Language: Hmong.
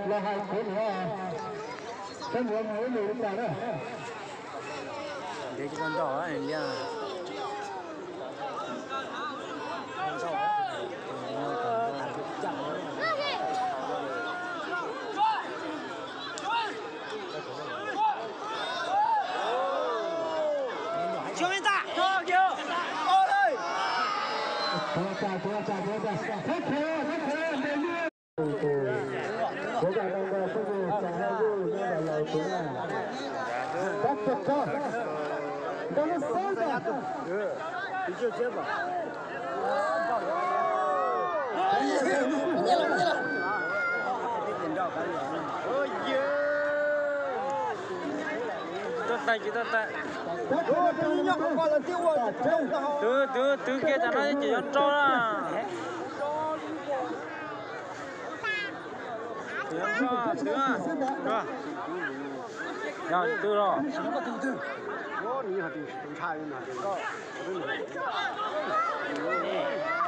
Los hais kuv niam, koj niam mus ib lus li cas na? Tuaj tais, tuaj tais. Twv, twv, twv kiag tas no ces yuav rau na. Twv, twv, twv los.